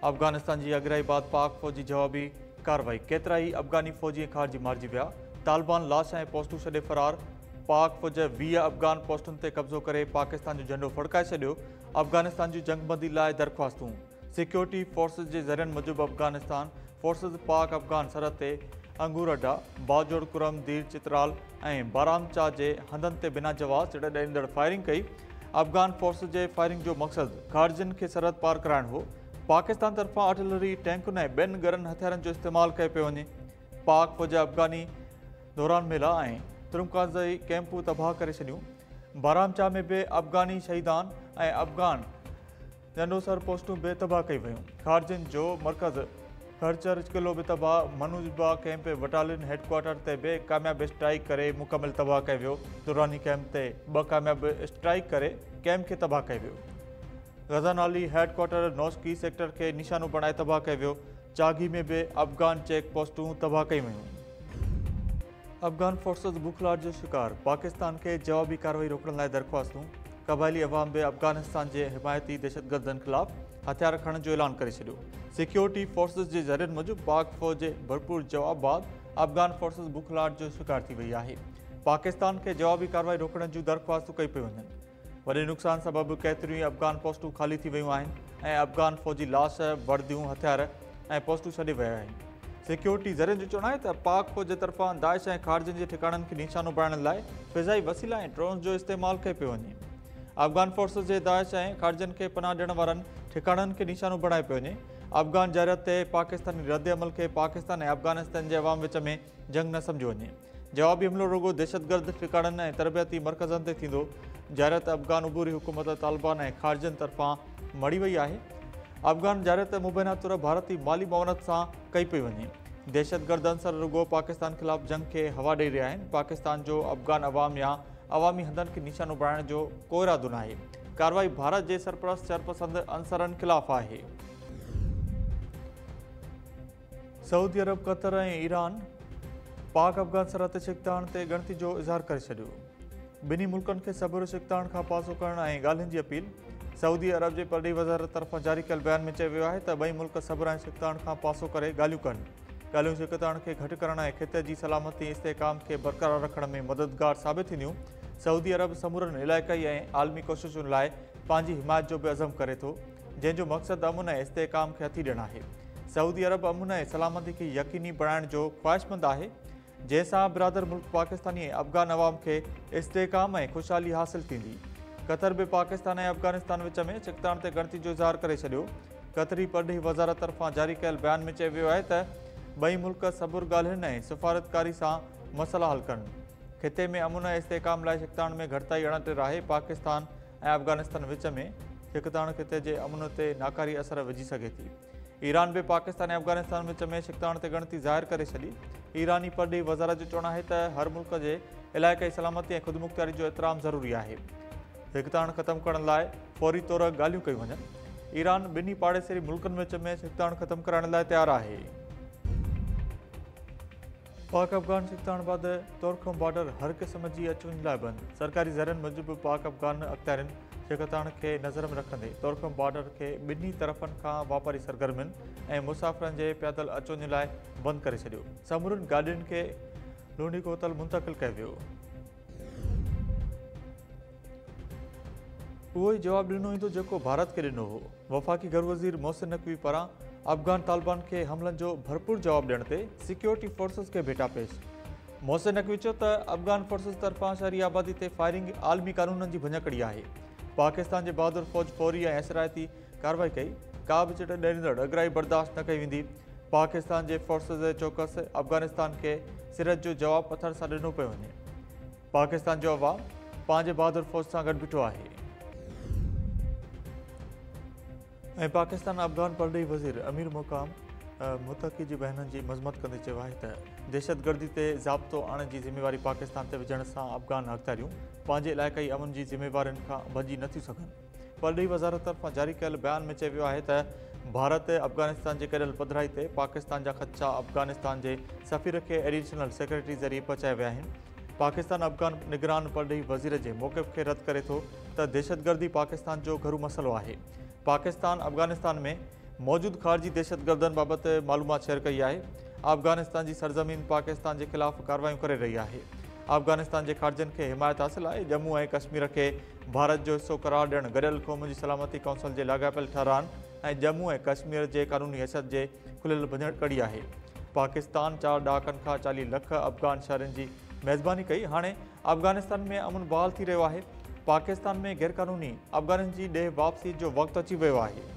افغانستان جي اڳرائي بعد پاڪ فوج جي جوابي ڪارروائي، ڪيترائي افغاني فوجي ۽ خارجي مارجي ويا، طالبان لاش ۽ پوسٽون ڇڏي فرار، پاڪ فوج 20 افغان پوسٽن تي قبضو ڪري پاڪستان جو جهنڊو ڦڙڪائي ڇڏيو، افغانستان جون جنگبندي لاء درخواستون، سيڪيورٽي فورسز جي ذريعن موجب افغانستان فورسز پاڪ افغان سرحد تي انگور اڊا، باجوڙ، ڪرم، دير، چترال ۽ بارامچا جي هنڌن تي بنا جواز چڙ ڏيندڙ فائرنگ ڪئي، افغان فورسز جي فائرنگ جو مقصد خارجين کي سرحد پار ڪرائڻ هو، پاڪستان طرفان آرٽلري، ٽينڪن ۽ ٻين ڳرن هٿيارن جو استعمال ڪيو پيو وڃي، پاڪ فوج افغاني دوران ميلا ۽ ترمڪازئي ڪئمپون تباهه ڪري ڇڏيون، بارامچا ۾ به افغاني شهيدان ۽ افغان جنڊوسر پوسٽون به تباهه ڪيون ويون، خارجين جو مرڪز خرچر قلعو به تباهه، منوجبا ڪئمپ بٽالين هيڊڪوارٽر تي به ڪامياب اسٽرائيڪ ڪري مڪمل تباهه ڪيو ويو، دراني ڪئمپ تي 2 ڪامياب اسٽرائيڪ ڪري ڪئمپ کي تباهه ڪيو ويو، غزانالي هيڊڪوارٽر نوشڪي سيڪٽر کي نشانو بڻائي تباهه ڪيو ويو، چاغي ۾ به افغان چيڪ پوسٽون تباهه ڪيون ويون. افغان فورسز بوکلاهٽ جو شڪار، پاڪستان کي جوابي ڪارروائي روڪڻ لاء درخواستون، قبائلي عوام به افغانستان جي حمايتي دهشتگردن خلاف هٿيار کڻڻ جو اعلان ڪري ڇڏيو. سيڪيورٽي فورسز جي ذريعن موجب پاڪ فوج جي ڀرپور جواب بعد افغان فورسز بوکلاهٽ جو شڪار ٿي وئي آهي. پاڪستان کي جوابي ڪارروائي روڪڻ جون درخواستون ڪيون پيون وڃن. وڏي نقصان سبب ڪيتريون ئي افغان پوسٽون خالي ٿي ويون آهن ۽ افغان فوجي لاش، ورديون، هٿيار ۽ پوسٽون ڇڏي ويا آهن. سيڪيورٽي ذريعن جو چوڻ آهي ته پاڪ فوج طرفان داعش ۽ خارجين جي ٺڪاڻن کي نشانو بڻائڻ لاء فضائي وسيلا ۽ ڊرونز جو استعمال ڪيو پيو وڃي. افغان فورسز جي داعش ۽ خارجين کي پناهه ڏيڻ وارن ٺڪاڻن کي نشانو بڻايو پيو وڃي. افغان جارحيت تي پاڪستاني ردعمل کي پاڪستان ۽ افغانستان جي عوام وچ ۾ جنگ نه سمجهيو وڃي. جوابي حملو رڳو دهشتگرد ٺڪاڻن ۽ تربيتي مرڪزن تي ٿيندو. جارحيت افغان عبوري حڪومت، طالبان ۽ خارجين طرفان مڙهي وئي آهي. افغان جارحيت مبينا طور ڀارتي مالي معاونت سان ڪئي پئي وڃي. دهشتگرد عنصر رڳو پاڪستان خلاف جنگ کي هوا ڏئي رهيا آهن. پاڪستان جو افغان عوام يا عوامي هنڌن کي نشانو بڻائڻ جو ڪو ارادو ناهي. ڪارروائي ڀارت جي سرپرست شرپسند عنصرن خلاف آهي. سعودي عرب، قطر ۽ ايران پاڪ افغان سرحد تي ڇڪتاڻ تي ڳڻتي جو اظهار ڪري ڇڏيو. ٻنهي ملڪن کي صبر، ڇڪتاڻ کان پاسو ڪرڻ ۽ ڳالهين جي اپيل. سعودي عرب جي پرڏيهي وزارت طرفان جاري ڪيل بيان ۾ چيو ويو آهي ته ٻئي ملڪ صبر ۽ ڇڪتاڻ کان پاسو ڪري ڳالهيون ڪن. ڳالهيون ڇڪتاڻ کي گهٽ ڪرڻ ۽ خطي جي سلامتي ۽ استحڪام کي برقرار رکڻ ۾ مددگار ثابت ٿينديون. سعودي عرب سمورن علائقائي ۽ عالمي ڪوششن لاء پنهنجي حمايت جو به عزم ڪري ٿو، جنهن جو مقصد امن ۽ استحڪام کي هٿي ڏيڻ آهي. سعودي عرب امن ۽ سلامتي کي يقيني بڻائڻ جو خواهشمند آهي، جنهن سان برادر ملڪ پاڪستاني ۽ افغان عوام کي استحڪام ۽ خوشحالي حاصل ٿيندي. قطر به پاڪستان ۽ افغانستان وچ ۾ ڇڪتاڻ تي ڳڻتي جو اظهار ڪري ڇڏيو. قطري پرڏيهي وزارت طرفان جاري ڪيل بيان ۾ چيو ويو آهي ته ٻئي ملڪ صبر، ڳالهين ۽ سفارتڪاري سان مسئلا حل ڪن. خطي ۾ امن ۽ استحڪام لاء ڇڪتاڻ ۾ گهٽتائي اڻٽر آهي، پاڪستان ۽ افغانستان وچ ۾ ڇڪتاڻ خطي جي امن تي ناڪاري اثر وجهي سگهي ٿي. ايران به پاڪستان ۽ افغانستان وچ ۾ ڇڪتاڻ تي ڳڻتي ظاهر ڪري ڇڏي. ايراني پرڏيهي وزارت جو چوڻ آهي ته هر ملڪ جي علائقائي سلامتي ۽ خودمختياري جو احترام ضروري آهي. ڇڪتاڻ ختم ڪرڻ لاء فوري طور ڳالهيون ڪيون وڃن. ايران ٻنهي پاڙيسري ملڪن وچ ۾ ڇڪتاڻ ختم ڪرائڻ لاء تيار آهي. پاڪ افغان ڇڪتاڻ بعد تورخم بارڊر هر قسم جي اچ وڃ لاء بند، سرڪاري ذريعن موجب پاڪ افغان اختيارين ڇڪتاڻ کي نظر ۾ رکندي تورخم بارڊر کي ٻنهي طرفن کان واپاري سرگرمين ۽ مسافرن جي پيادل اچ وڃ لاء بند ڪري ڇڏيو، سمورين گاڏين کي لونڊي ڪوتل منتقل ڪيو ويو. اهو ئي جواب ڏنو ويندو جيڪو ڀارت کي ڏنو هو. وفاقي گهرو وزير محسن نقوي پاران افغان طالبان کي حملن جو ڀرپور جواب ڏيڻ تي سيڪيورٽي فورسز کي ڀيٽا پيش. محسن نقوي چيو ته افغان فورسز طرفان شهري آبادي تي فائرنگ عالمي قانونن جي ڀڃڪڙي آهي، پاڪستان جي بهادر فوج فوري ۽ اثرائتي ڪارروائي ڪئي، ڪا به چٽ ڏيندڙ اڳرائي برداشت نه ڪئي ويندي، پاڪستان جي فورسز چوڪس افغانستان کي سرحد جو جواب پٿر سان ڏنو پيو وڃي. پاڪستان جو عوام پنهنجي بهادر فوج سان گڏ بيٺو آهي. ۽ پاڪستان افغان پرڏيهي وزير امير مقام متقي جي بيانن جي مذمت ڪندي چيو آهي ته دهشتگردي تي ضابطو آڻڻ جي ذميواري پاڪستان تي وجهڻ سان افغان اختياريون پنهنجي علائقائي امن جي ذميوارين کان ڀڄي نٿيون سگهن. پرڏيهي وزارت طرفان جاري ڪيل بيان ۾ چيو ويو آهي ته ڀارت افغانستان جي ڪڍيل پڌرائي تي پاڪستان جا خدشا افغانستان جي سفير کي ايڊيشنل سيڪريٽري ذريعي پهچايا ويا آهن. پاڪستان افغان نگران پرڏيهي وزير جي موقف کي رد ڪري ٿو ته دهشتگردي پاڪستان جو گهرو مسئلو آهي، پاڪستان افغانستان ۾ موجود خارجي دهشتگردن بابت معلومات شيئر ڪئي آهي. افغانستان جي سرزمين پاڪستان جي خلاف ڪارروايون ڪري رهي آهي. افغانستان جي خارجين کي حمايت حاصل آهي. ڄمون ۽ ڪشمير کي ڀارت جو حصو قرار ڏيڻ گڏيل قومن جي سلامتي ڪائونسل جي لاڳاپيل ٺهرائن ۽ ڄمون ۽ ڪشمير جي قانوني حيثيت جي کليل ڀڃڪڙي آهي. پاڪستان 4 ڏهاڪن کان 40 لک افغان شهرين جي ميزباني ڪئي، هاڻي افغانستان ۾ امن بحال ٿي رهيو آهي. پاڪستان ۾ غيرقانوني افغانين جي ڏيهه واپسي جو وقت اچي ويو آهي.